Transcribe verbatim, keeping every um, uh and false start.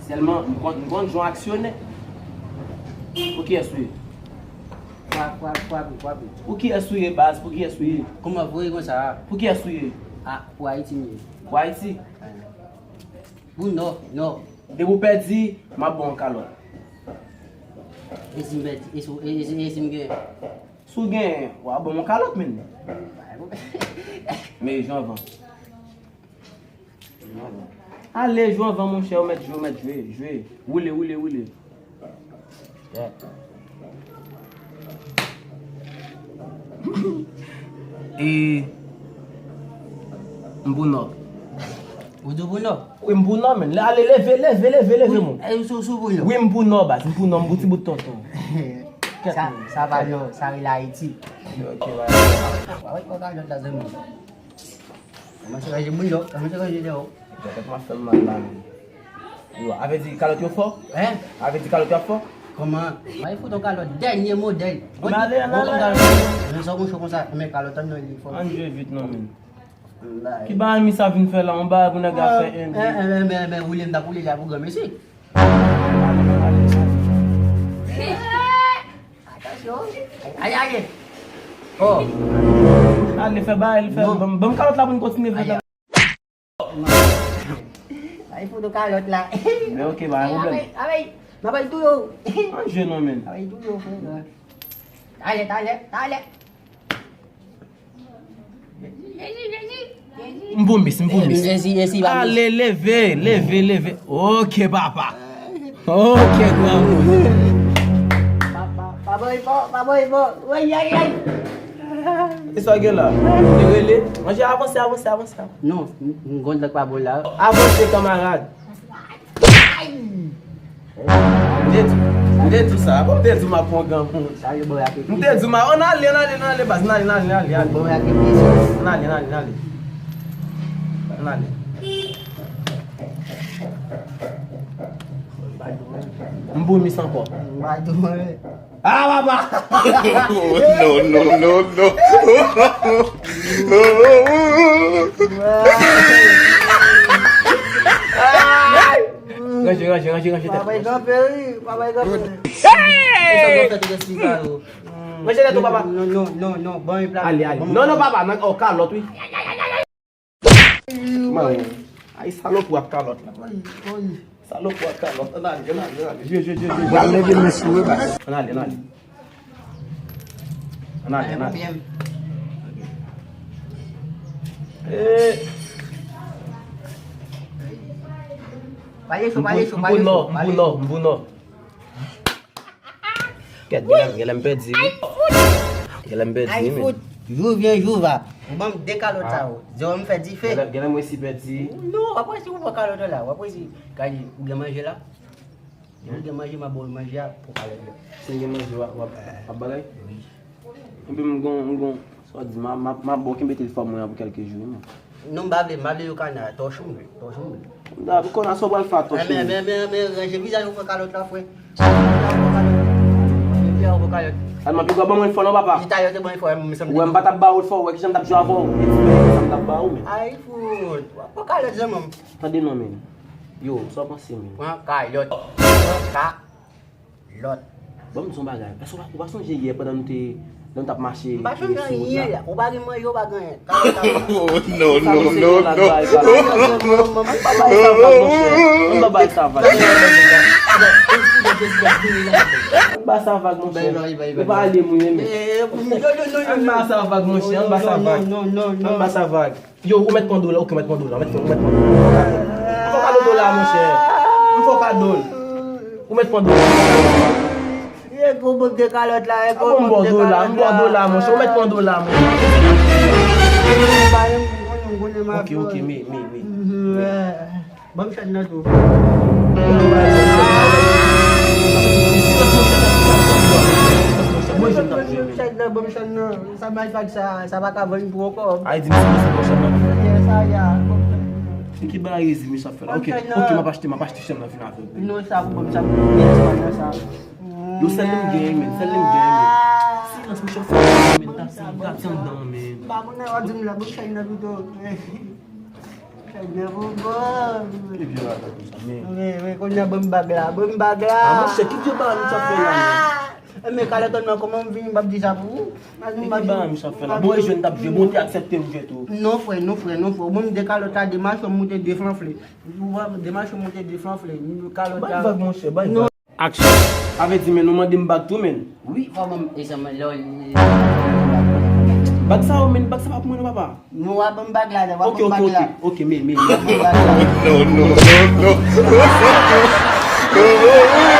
Sèlman, m konn, m konn jan w aksyone. Pou kiyès ou ye? Kwa, kwa, kwa, kwa, kwa. Pou kiyès ou ye, baz? Pou kiyès ou ye? Kòman voye konsa? Pou kiyès ou ye? A, pou Ayiti m ye. Pou Ayiti? Pou Nò, Nò. Depi w pèdi, m ap ba w yon kalòt. E si m pèdi, e si, e si, e si m genyen? Si w genyen, w a ban m yon kalòt, menn. Men jwe anvan. Ale, jwe anvan, monchè, ou mèt jwe, ou mèt jwe, jwe. Woule, woule, woule. E m pou Nò. Ou di w pou Nò? Wi, m pou Nò, menn. Ale, leve, leve, leve, leve, mon. E sou, sou pou Nò? Wi, m pou Nò, baz. M pou Nò, m pou ti bout tonton. Kèt, sa, menn. Sa pa Nò, sa rele Ayiti. Ok, ok, baz. Wa wè, wa wè, wa wè, zanmi. Kòmanse ranje moun yo, kòmanse ranje yo. Tèt m ap fè m mal la, menn. Yo, a vle di kalòt yo fò? Hein? A vle di kalòt yo ap fò? Kòman? Mwen fout yon kalòt dènye modèl. Ann ale, ann ale. Mwen sò mouche konsa, men kalòt an nan li fò. Ann jwe vit non, menn. Ki bagay mi sa vin fè la? Yon bagay pou nèg la fè en, de. Enben, enben, enben, woule m t ap woule la pou granmesi. Atansyon. Ay, ay, ay. Oh. Ale fè bagay, li fè. Ban m, ban m kalòt la pou n kontinye fè. Ay, foto kalòt la. Men ok, pa gen pwoblèm. Avèk, avèk, m ap al touye w. Ann jwe non, menn. M ap al touye w, frè. Talè, talè, talè. M pou mis, m pou mis. Esi, esi, pa mis. Ale, leve, leve, leve. Ok, papa. Ok, granmoun. Pa, pa, pa bay fò, pa bay fò. Woy, ay, ay. E sa gen la? Li rele. Manje, avanse, avanse, avanse. Non, m, m gon lòt pa bò la. Avanse, kanmarad. M te di, m te di w sa. Bon, m te di w m ap pran granmoun. M te di w m ap, ann ale, ann ale, ann ale, baz. Ann ale, ann ale, ann ale, ann ale. Ann ale, ann ale, ann ale. Ann ale. M pou mis ankò. Ah, papa! No, no, no, no. Ranje, ranje, ranje, ranje tèt. Papa, e kanpe, wi. Papa, e kanpe. E sa w fè tout espri sa yo? Ranje tèt ou, papa. Non, non, non, non. Bon, e pla. Ale, ale. Non, non, papa, nan, oh, kalòt, wi. Ay, salopri ak kalòt la. Salopri ak kalòt. Ann ale, ann ale, ann ale. Jwe, jwe, jwe, jwe, jwe. Ann ale, ann ale. Ann ale, ann ale. Eh. Pale cho, pale cho, pale cho. M pou nò, m pou nò, m pou nò. Kèt, genlè, genlè m pèdi, wi. Genlè m pèdi, wi, men. Jou vyen, jou va. Ou ban m de kalòt sa yo. Di w m fè dife. Genlè, genlè m resi pèdi. Non, w ap resi pou pran kalòt la. W ap resi. Gade, ou gen manje la? Ou gen manje, m ap ba w manje a pou kalòt la. Si m gen manje, w ap, w ap, w ap bagay? Wi. Epi m gon, m gon, sa w di, m a, m a, m a ba w kenbe telefòn mwen an pou kèlke jou, wi, men. Non, m pa vle, m pa vle yo kana, tòch ou m vle, tòch ou m vle. Da, pou kona sa w pral fè a tòch ou. Men, men, men, men, ranje vizaj ou pran kalòt la, frè. Ranje vizaj ou pran kalòt. Alman, pi gwa ban mwen fò non, papa. Ou wè m pa t ap ba ou l fò, ou wè kijan m t ap jwe avè w. E ti bagay sa m t ap ba ou, men. Ay, fout. W ap pran kalòt, zanmi m. Tande non, men. Yo, sa w panse, men? Pran kalòt. Pran ka- lòt. Ban m di w yon bagay. Èske w pa, ou pa sonje yè pandan nou te, lè nou t ap mache, m pa sonje anyen la. Ou pa gen manje, ou pa gen anyen. No, no, no, no. Ann pa bay sa vag, monchè. Ann pa bay sa vag. Ann pa sa vag, monchè. Ou pa ale mouye, men. Ann pa sa vag, monchè. Ann pa sa vag. Ann pa sa vag. Yo, ou mèt pran do la, ok, ou mèt pran do la, ou mèt pran, ou mèt pran do la. M fè w kado do la, monchè. M fè w kado l. Ou mèt pran do la. E gwo bout de kalòt la, e gwo bout de kalòt la. M ba w do la, monchè, ou mèt pran do la, monchè. Ok, ok, men, men, men. Ban m chèn nan tou. Ban m chèn nan, ban m chèn nan. Sa bay fag sa, sa pa ka vann pou ankò. Ay, di m si se bon chèn nan. Sa ya. Ki bagay rezi mesye ap fè la? Ok, ok, m ap achte, m ap achte chèn nan vin avè w. Non, sa pou ban m sa pou mwen, sa. Yo, sèl li m genyen, men, sèl li m genyen, men. Silans, mesye ap fè, men, ta si, ta si anndan, men. M pa konnen, w ap di m la, ban m chèn nan pito. Ebyen, bon, bon. Wi, wi, kounye a ban m bag la, ban m bag la. Ah, monchè, ki vye bagay misye ap fè la, men? E, men kalòt an nan, kòman m vini, m ap di sa pou ou? Ki vye bagay misye ap fè la? Bon, e jwenn t ap jwe, bon, te aksepte m jwe tou. Non, frè, non, frè, non, frè. Ou ban m de kalòt la, de machwè m moute de flanfle. Ou wè, de machwè m moute de flanfle. Kalòt la. Bay vag, monchè, bay vag. Action. Avèti, men nou mande m bag tou, men. Wi, fò ban m, e sa, men, lè w. Bag sa yo, men, bag sa pa pou mwen, non, papa. Nou, w a ban m bag la, w a ban m bag la. Ok, ok, ok, men, men, men. W a ban m bag la. No, no, no, no.